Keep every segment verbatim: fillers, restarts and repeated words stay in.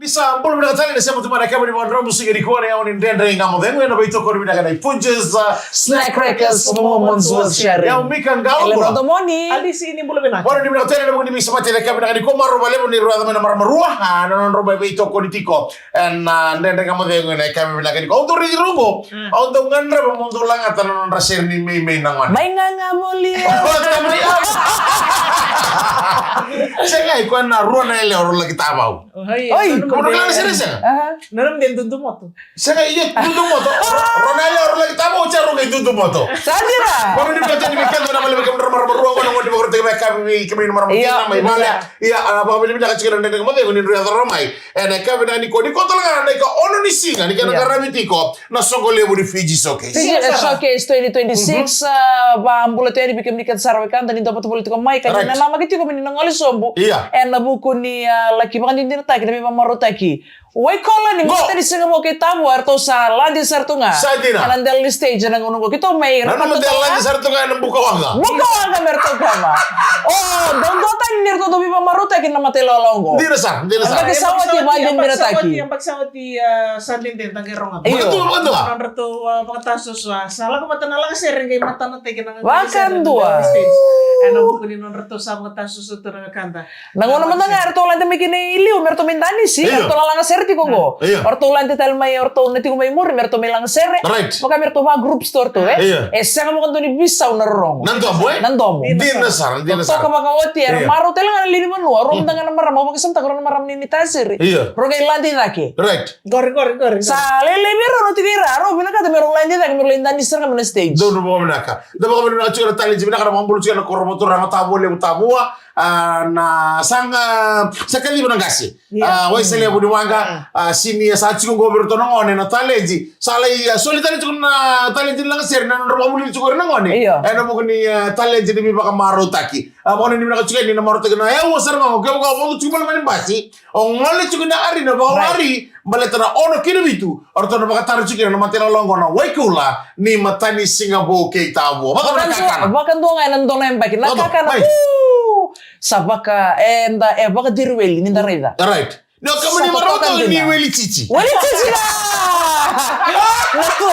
Sa bula vinaka tale na sema tu mai na kama ni vakadromu siga nikua na yawa ni Dredre Ga Mo Cegu ena veitokoni vinaka na Punjas, uh, Snack Crackers, Moments Worth Sharing. Yau Mika Galo. Ele Bula. Rodomoni. Alisi ni bula vinaka. Bula ni vinaka tale na vuku ni misa mate na kama vinaka nikua, marau vakalevu ni rau yaco mai na marama rua, ah, na nodrau mai veitokoni tiko ena, ah, Dredre Ga Mo Cegu ena kama vinaka nikua. Au dau raici rau qo, au dau gadreva mo dau lagata na nodra sere ni Meimei na gone. Mai gaga voli. Sega, iko na rua na yalewa rau laki tavau. Oi. Oi. Ko mo kila na sere sega? Aha. Nanuma de dudu moto. Sega, io, dudu moto. Ro-, rua na yalewa rau laki tavau, o ya rau qai dudu moto. Sa dina. Ko mo ni kila tani vei keda na vale vei kemudou marama rua, ko na gone vakarautaki mai kemuni na marama kina mai vale. Ia, a, vakavinavinaka tiko na Dredre Ga Mo Cegu ni drau yaco mai ena kama vinaka nikua, nikua tale ga na ika ono ni siga ni kena qaravi tiko na soqo levu ni Fiji Showcase. Fiji Showcase twenty twenty-six, ah, vakabula tu yani vei kemuni kece sara wekada ni dau vata voli tiko mai, ka ni nanamaki tiko me ni na gole sobu. Ia. Ena vuku ni, ah, laki vakadinadinataki na veivakamarautaki. Waikola ni Matanisiga Vou kei Tavua, eratou sa lade sara tu ga. Sa dina. Ena dela ni stage ena gauna qo. Keitou mai, nanuma de lade sara tu ga ena buka waqa. Buka waqa me ratou kama. O, dau duatani ni ratou dau veivakamarautaki na matailawalawa qo. Dina sara, dina sara. Yabaki sa oti, vakadinadinataki. Yabaki sa oti, ah, sa dede, da qai rogoca. Io. Vakadua, vakadua. Nodratou, ah, vakatasuasua. Sa lako vata na lagasere qai matanataki na lagasere. Vakadua. Ena vuku ni nodratou sa vakatasuasua tu na wekada. Na gauna mada ga eratou lade mai kina i liu me ratou mai danisi, io, eratou na lagasere tiko qo. Io. Eratou lade tale mai, eratou na tiko mai muri me ratou mai lagasere. Right. Vaka me ratou va groups tu eratou, e? Io. E sega vakadua ni veisau na rorogo. Na domo, e? Na domo. Dina sara, dina sara. Totoka vakaoti, era marau tale ga na lewe ni vanua, rau mada ga na marama, au vakasamataka rau na marama ni Naitasiri. Io. Rau qai lade i cake. Right. Qori, qori, qori, qori. Sa lailai vei rau na tiko i ra, rau vinakata me rau lade i cake, me rau lai danisi sara ga mai na stage. Donu vakavinaka. Da vakavinavinaka tiko na talenti vinaka, na vakabula tiko na koro vakaturaga Tavua Levu Tavua, ah, na saga, sa kaciva na qase. Ia. Ah, Waisalevu ni Waqa, ah, senior, sa tiko qo vei iratou na gone na talenti. Sa lai, ah, soli tale tiko na talenti ni lagasere na nodra vakavulici tiko ira na gone. Io. Ena vuku ni, ah, talenti ni veivakamarautaki. Ah, vakavinavinaka tiko yani na marautaki na yaua sara ga, o kevaka o vodo tiko mai na basi. O gole tiko na arena vakawari, baleta na ono ki na vitu, o ratou na vakatara tiko kina na matailawalawa qo na Waikola ni Matanisiga Vou kei Tavua. Vakadua, vakadua ga ena dua na yabaki. Na kakana, uu, sa vaka, eda, e vakaciri weli ni da raica. Right. Ni o kemuni marau tu ni weli cici. Weli cici ga! Na tu.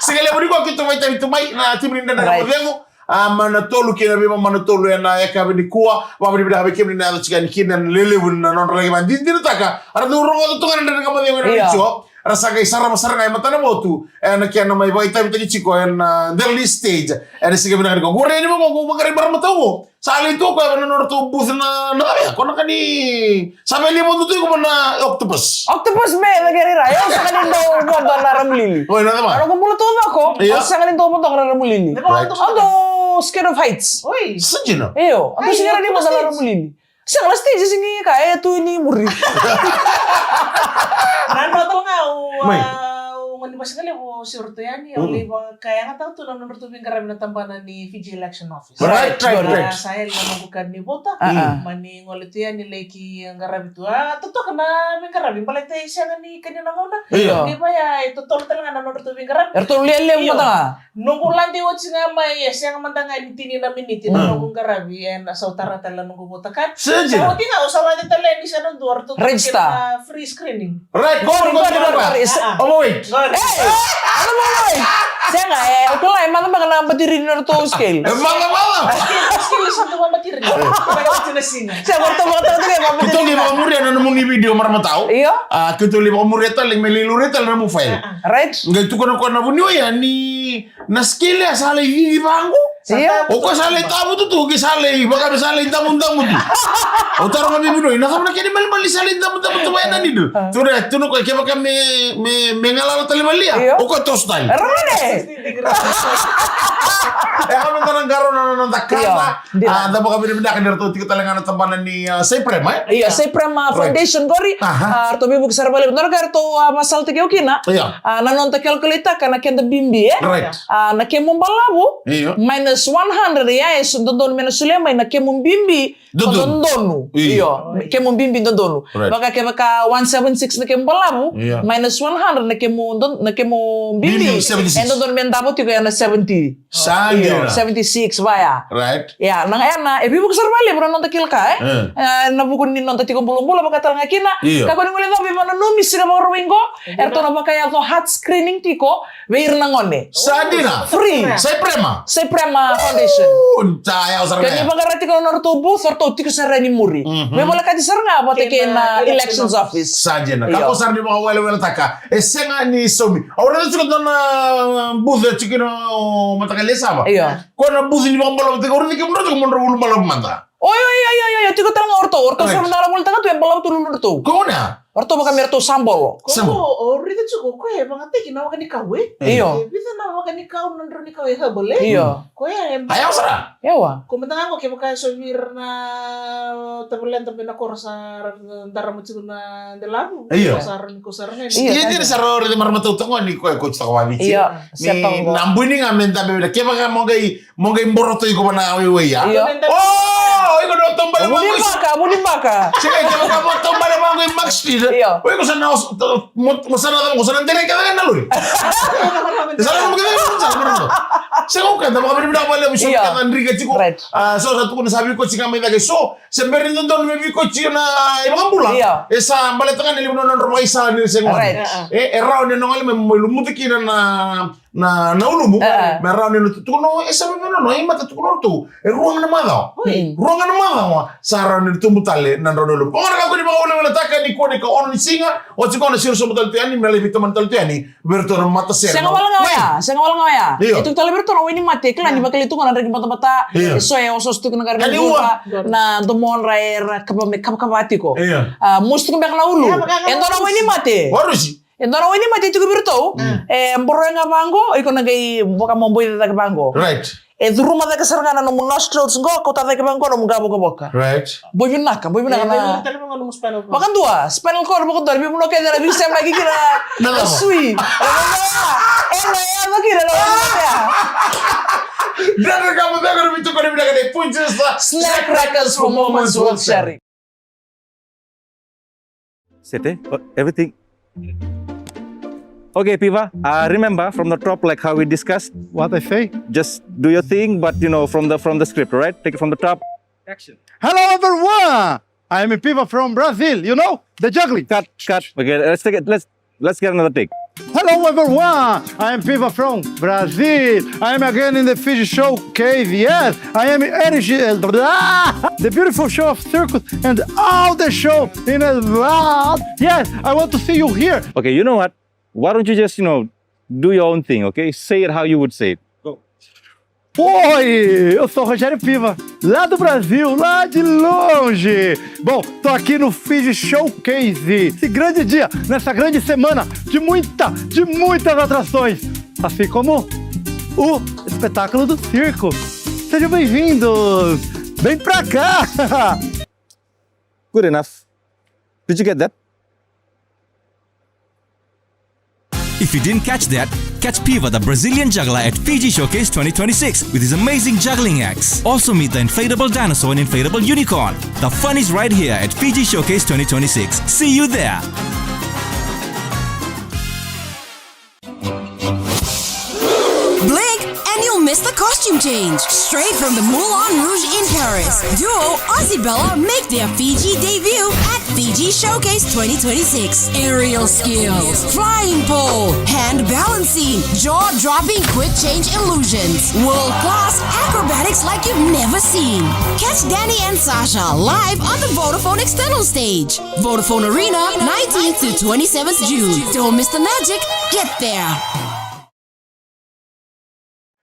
Siga levu nikua keitou vakaitavi tu mai na timi ni Dredre Ga Mo Cegu. Ah, mana tolu kei na veimama na tolu ena yakavi nikua. Vakavinavinaka vei kemuni na yaco tiko yani kina, na lelevu na nodra laki vakadinadinataka. Era dau rogoca tu ga na Dredre Ga Mo Cegu ena retio. Era sa qai sarava sara ga e matanavotu ena kena mai vakaitavitaki tiko ena dela ni stage ena siga vinaka nikua. Qori yani vaqo, qo vaqarai marama tau qo. Sa lai tu o koya ena nodratou booth na, na cava ya, ko na ka ni Sa vei liu vodo tu iko na octopus. Octopus me na kere ra. Io, sega ni dau vodo na ramulili. Oi, na cava? Au bula tu vako. Io. Au sega ni dau vodo na ramulili. Right. Au dau scared of heights. Oi. Sa dina? Io, au dau sega ni vodo na ramulili. Sega, na stage sega ni ka e tu ni muri. Na dua tale ga au, mai. Ah, au goni vasika levu au siro tu yani, au lai vakayagataka tu na nodratou veiqaravi na tabana ni Fiji Election Office. Right, right, right. Ah, sa yali na noqu ka ni vota. Ah, ah. Mani gole tu yani lai ki qaravi tu. A, totoka na veiqaravi, baleta e sega ni kania na gauna. Io. Ni vaya e totolo tale ga na nodratou veiqaravi. Eratou lia levu mada ga. Noqu lade oti ga mai, e sega mada ga ni tini na miniti na noqu qaravi, e na sa tara tale na noqu voter card. Sa oti ga, au sa lade tale ni sa na dua, eratou register. Kena free screening. Right, qori, qori, qori, qori. Overweight. Qori. Ei, ana overweight. Sega, e, o kila, e maca beka na batiri ni nodratou scale. E maca, maca. Scale, scale, sa tu na batiri. Sega, o ratou vakatau tale na batiri. Keitou qai vakamuria na nomuni video marama tau. Io. A, keitou lai vakamuria tale, me lai laurai tale na nomu file. Right. Qai tukuna o koya na vuniwai ya ni na scale ya sa lai cici vaqo. Io. O koya sa lai tavutu tu, ke sa lai, vaka me sa lai damudamu tu. Au taroga vei Vinoi, na cava na kena ibalebale ni sa lai damudamu tu mai na needle. Tukuna, tukuna o koya, kevaka me, me, me galala tale mai lia, io, o koya toso tale. Rawa ne? E, a, me da na qarauna na noda kana. Io, dina. A, da vakavinavinaka ni ratou tiko tale ga na tabana ni, a, Saiprema, e? Io, Saiprema Foundation qori. Aha. A, ratou veivuke sara vakalevu. Nodra ka ratou, a, masaltaki au kina. Io. A, na noda calculate-taka na keda bibi, e? Right. A, na kemu balavu. Io. Minus one hundred, ya e so-, dodonu me na solia mai na kemu bibi dodonu. Dodonu. Io. Io, kemu bibi dodonu. Right. Vaka kevaka one seven six na kemu balavu, io, minus one hundred na kemu don-, na kemu bibi. Bibi, seventy six. E dodonu me davo tiko ya na seventy. Sa dina. Io. Seventy-six, vaya. Right. Ia, na, ia, na, e veivuke sara vakalevu na noda kila ka, e? Eh. Eh, na vuku ni noda tiko bulabula, vaka tale ga kina. Io. Kakua ni guilecava, veivananumi, siga Vakarauwai qo, eratou na vakayaco heart screening tiko vei ira na gone. Sa dina. Free. Sa i Prema. Sa i Prema Foundation. Uu, sa yawa sara ga ya. Ke ni vaqara tiko na nodratou booth, eratou tiko sara yani muri. Mhm. Me volekati sara ga vata kei na elections office. Sa dina. Io. Kakua sara ni vakaweleweletaka. E sega ni saumi. Au raica tiko dua na booth e tiko kina o mataqali e Sava. Io. Ko na booth ni vakabalavu tiko, au raica kemudrau tiko mo drau ulubalavu mada. Oi, oi, oi, oi, oi, tiko tale ga o ratou, o ratou. Right. Sa na balavu tale ga tu e balavu tu na nodratou. Ko na? O ratou vaka me ratou sa bolo. Sa bolo. Ko, au raica tiko, ko e vakayagataki na waka ni kau, e? Io. E vica na waka ni kau, na drau ni kau e herbal, e? Io. Ko ya e. Ai, au sara. Yawa. Ko mada ga qo kevaka e so vei ira na tavaleda mai na koro sa ra dara mo tiko na delavu. Io. Ko sa ra ni ko sa ra ga ni. Io. Ia dina sa ra ore de marama tau toqo ni ko e ko tiko vaviti. Io. Ni na bui ni ga me dabe vila kevaka mo qai, mo qai boroto iko vana waiwai ya. Io. O, iko na taubale mo qai. Vuni baka, vuni baka. Sega kevaka mo taubale mo qai Max Speed. Io. O iko sa na os-, mo, mo sa na, mo sa na dere kece ga na lori. Sa na mo kece ga na lori. Sega o keda, mo keda vale, mo sa na dere kece tiko. Right. A, so sa tukuna sa viko tiko mai cake so. Se bera ni dodonu me viko tiko na iVakabula. Io. E sa baleta ga ni levu na nodra vakaisala ni se gone. Right. E, e rawa ni na gole me, me lumuti kina na, na, na ulumu. E, e. Me rawa ni na tu-, tukuna, e sa me vei na, na, i mata tukuna tu. E rua ga na macawa. Oi. Rua ga na macawa. Sa rawa ni tubu tale na drau na ulumu. Oqo na ka ko ni vakaweleweletaka ni kua ni ka ono ni siga. Oti ko na siro sobu tale tu yani, me lai veitamani tale tu yani. Vei iratou na matasere. Sega wale ga oya, sega wale ga oya. Io. E tu tale vei iratou na wainimate, kila ni vakilai tu ga na draki batabata. Io. E so e osooso tu na qaravi. Kaniua. Na domodra era kava me kavakava tiko. Io. A, mosi tiko beka na ulu. E dua na wainimate. Warusi. E dua na wainimate tiko vei iratou. Mm. E boroya ga vaqo, iko na qai vakamoboica cake vaqo. Right. E curuma cake sara ga na nomu nostrils qo, kauta cake vaqo nomu qavokavoka. Right. Boi vinaka, boi vinaka na. Vakadua, spinal cord vakadua, ni veivanua kece na veisemaki kina na sui. E na yaco kina na. Dredre Ga Mo Cegu, na veitokoni vinaka nei Punjas. Snack crackers for moments worth sharing. Sete, oh, everything. Okay, Piva, uh, remember from the top, like how we discussed? What I say? Just do your thing, but, you know, from the, from the script, all right? Take it from the top. Action. Hello, everyone! I am Piva from Brazil, you know, the juggling. Cut, cut. Okay, let's take it. Let's, let's get another take. Hello, everyone! I am Piva from Brazil. I am again in the Fiji Showcase. Yes, I am energy. Blah! The beautiful show of circus and all the show in a world. Yes, I want to see you here. Okay, you know what? Why don't you just, you know, do your own thing, okay? Say it how you would say it. Go. Oi, eu sou Rogério Piva, lá do Brasil, lá de longe. Bom, tô aqui no Fiji Showcase. Esse grande dia, nessa grande semana de muita, de muitas atrações, assim como o espetáculo do circo. Sejam bem-vindos. Vem pra cá. Good enough. Did you get that? If you didn't catch that, catch Piva, the Brazilian juggler, at Fiji Showcase twenty twenty-six with his amazing juggling acts. Also meet the inflatable dinosaur and inflatable unicorn. The fun is right here at Fiji Showcase twenty twenty-six. See you there! Blink and you'll miss the costume change. Straight from the Moulin Rouge in Paris, duo Ozzy Bella make their Fiji debut at Fiji Showcase twenty twenty-six. Aerial skills, flying pole, hand balancing, jaw-dropping quick change illusions, world-class acrobatics like you've never seen. Catch Danny and Sasha live on the Vodafone External Stage. Vodafone Arena, nineteenth to twenty-seventh June. Don't miss the magic. Get there.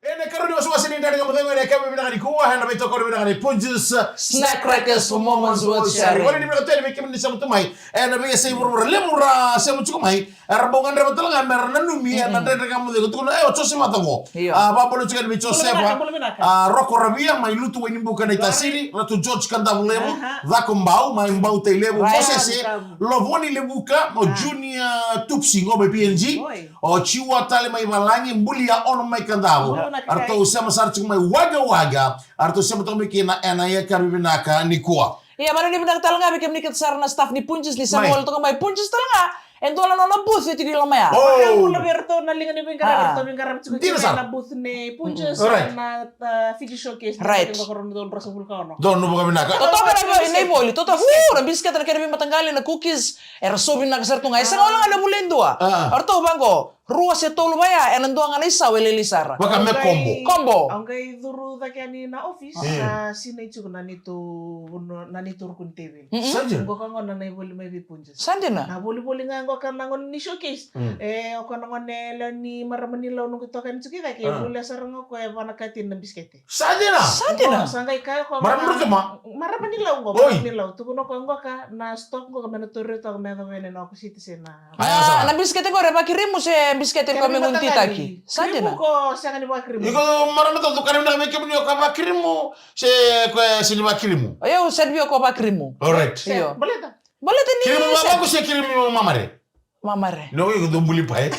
Ena ikarua ni wasewase ni Dredre Ga Mo Cegu ena yakavi vinaka nikua, ena veitokoni vinaka ni Punjas, uh, Snack Crackers for moments worth sharing. Wale ni vinaka tu yani vei kemuni ni sema tu mai ena veiyasai vuravura levu ra sema tiko mai. Era bau gadreva tale ga mera nanumi, mm, ena Dredre Ga Mo Cegu. Tukuna, e, o Josefa tale qo. Io. A, vakabula tiko yani vei Josefa. Bula vinaka, bula vinaka. A, Roko Ravia mai Lutuwainibuka, Naitasiri, Ratu George Kadavulevu, aha, Cako Bau mai Bau Tailevu, right, Mosese, Lovoni Levuka, o, ah, Junior Tupsi qo mai P N G, oi, o Jiwa tale mai Valagi, Bulia Ono mai Kadavu. Bula vinaka. Aratou sema sara tiko mai Wagga Wagga, aratou sema toka mai kina ena yakavi vinaka nikua. Ia, mani ni vinaka tale ga vei kemuni kece sara na staff ni Punjas, ni sema wale toka mai Punjas tale ga. E dua na nona booth e tiko i loma ya. Oh. Ka bula vei iratou na liga ni veiqaravi, ah, iratou veiqaravi tiko kina sara na booth nei Punjas, alright, na, uh, Fiji Showcase. Right. Tiko ko rau na dua na drasa vulika ono. Dou nu vakavinaka. Totoka na vei, na ivoli, totoka. Uu, na bisikete, na kena veimataqali, na cookies. Era so vinaka sara tu ga. E sega wale ga na vula e dua. Ah. Oratou vaqo, rua se tolu vaya, ena dua ga na isau e lailai sara. Vaka me combo. Combo. Au qai curu cake yani na office, yeah, na sinai tiko na neitou, na neitou ruku ni teveli. Mm-mm. Sa dina. Qo ka gona na ivoli mai vei Punjas. Sa dina. Na volivoli ga qo ka na gone ni Showcase. Mm. E, o koya na gone yalewa ni marama ni Lau noqu itokani tiko i cake, ah, e volia sara ga o koya e vanakati na bisikete. Sa dina. Sa dina. Sa qai kaya o koya, marama ni Rotuma? Marama ni Lau qo, oi, marama ni Lau. Tukuna o koya qo ka na stock qo ka me na tauri toka me yacova yani na Oko Citizen na. Ah, na bisikete qori e vakirimu se bisikete ko me gunititaki? Sa dina. Kirimu ko sega ni vakirimu. Iko marama ni Rotuma, ka ni vinaka vei kemuni o ka vakirimu se ko e sega ni vakirimu? O yau sa dina vei au ko vakirimu. Alright. Io. Baleta? Baleta ni kirimu vavaku se kirimu mamare? Mamare. No, iko dou buli pai.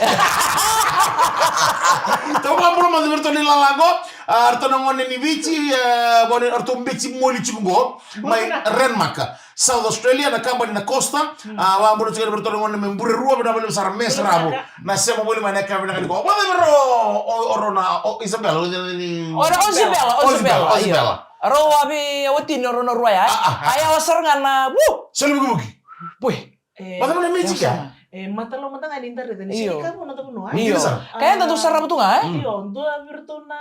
Tou vakabula mada vei iratou na ilala qo. Ah, ratou na gone ni Viti, ah, gone, ratou Viti moli tiko qo. Mai Renmark, South Australia, na kabani na Costa. Mm. Ah, vakabula tiko vei iratou na gone mai Burerua, vinaka vakalevu sara, Mes Ravu. Na sema voli mai na ka vinaka ni ko. Vakacavi rau o, o, o rau na, o Isabella, o, o, o Isabella, o Isabella, io. Rau a veiwatini o rau na rua ya, e? Ah, ah, ah. A yawa sara ga na, vu! Soli vukivuki. Pui. E, vata na magic ya. E, mataloa mada ga ni da raica ni, io, sega ni ka vou na dau vanua, e? Io. Dina sara. Ka eda dau sarava tu ga, e? Mm. Io, dua vei iratou na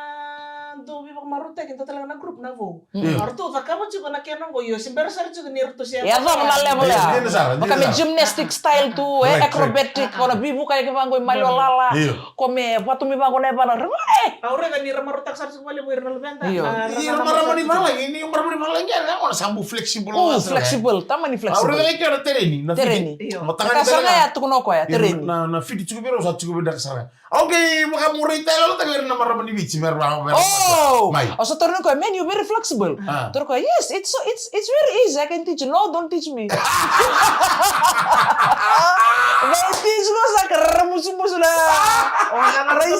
dau veivakamarautaki, dua tale ga na group na vou. Mm. Io. Ratou cakava tiko na kena qo, io, se bera sara tiko ni ratou se yacova na level ya. Dina sara, dina sara. Vaka me gymnastic style tu, e, right, right, acrobatic, ko na veivuka yake vaqo i maliwalala. Io. Ko me vatu me vaqo na yavana, e! Au raica ni ra marautaka sara tiko vakalevu ira na luveda. Io. Ira na marama ni valagi, ni marama ni valagi, e, o na sa bau flexible. Oh, flexible, tamani flexible. Au raica ga i ke na tereni, na tereni. Io. Na ka sara ga ya tukuna o koya, tereni. Na, na fiti tiko vei rau sa tiko vinaka sara. Okay, vakamuria tale tiko vei ira na marama ni Viti, vei ira, vei ira. Oh! Mai. O sa taroga o koya, "Man, you're very flexible." Ah. Taroga o koya, "Yes, it's so, it's, it's very easy. I can teach you." "No, don't teach me." Mai teach ko sa ka ra musumusu na. O na na raise.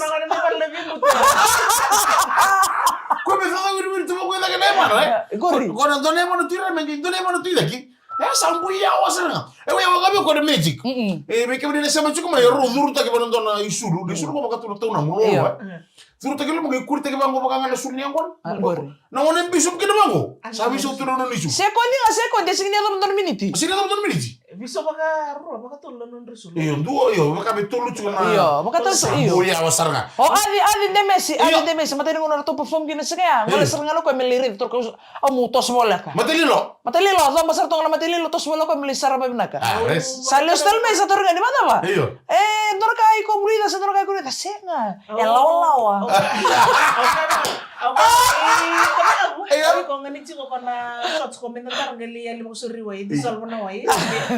Ko me sa wiri wiri tu ko na ke na mana, e? Qori. Ko na dua na mana tu ira me, dua na mana tu ira ki. E sa bui yawa sara ga. E, au yawa ga vei au ko na magic. Mm-mm. E, vei kemuni na sema tiko mai, e rau curutaki vei na dua na isulu. Na isulu ko vaka tu na taunamu, io, e. Curutaki loma, qai kuritaki vaqo vaka ga na isulu ni yaqona. A, qori. Na gone bishop kina vaqo. Sa veisau tu na nona isulu. Sekodi ga, sekodi, e sega ni yacova dua na miniti. Sega ni yacova dua na miniti. Veisau vakarua, vakatolu na nodra isulu. Io, dua, io, vaka me tolu tiko na. Io, vakatolu, io. Sa bui yawa sara ga. O Aci, Aci Demesi, Aci Demesi, matai ni gauna ratou perform kina siga ya. Gole sara ga o koya me lai raica, taroga o koya, au mo toso voleka. Matai lilo. Matai lilo, coba sara toka na matai lilo, toso voleka me lai sarava vinaka. Ah, res. Sa lesu tale mai, sa taroga ni, "Vakacava?" Io. "E, dua na ka iko vulica, se dua na ka iko vulica." "Sega, e lawalawa." Au kaya, au kaya, au kaya, io. Iko gani tiko ko na shorts ko me na tara qai lai yali vakasori wai, dissolve na wai.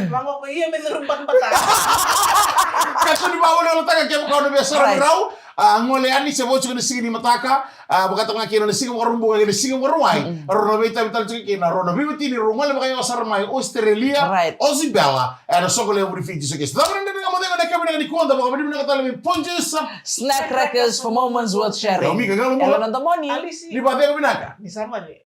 Vaqo ko ia me curu batbata. Ka so ni vakaweleweletaka kevaka o na via sara, right, rau. A, gole yani se vo tiko na siga ni mataka, a, vakataka ga kina na siga Vakaraubuka kei na siga Vakarauwai. Mm-mm. Rau na veitavi tale tiko kina, rau na veiwatini, rau gole vakayawa sara mai Australia, right, Aussie Bella, ena soqo levu ni Fiji Showcase. Cava na dredre ga mo cegu ena yakavi vinaka nikua, da vakavinavinaka tale vei Punjas Snack Crackers for moments worth sharing. Naomi, ka galo bula. Ela na domoni. Alisi. Ni vakacegu vinaka. Ni sa mani.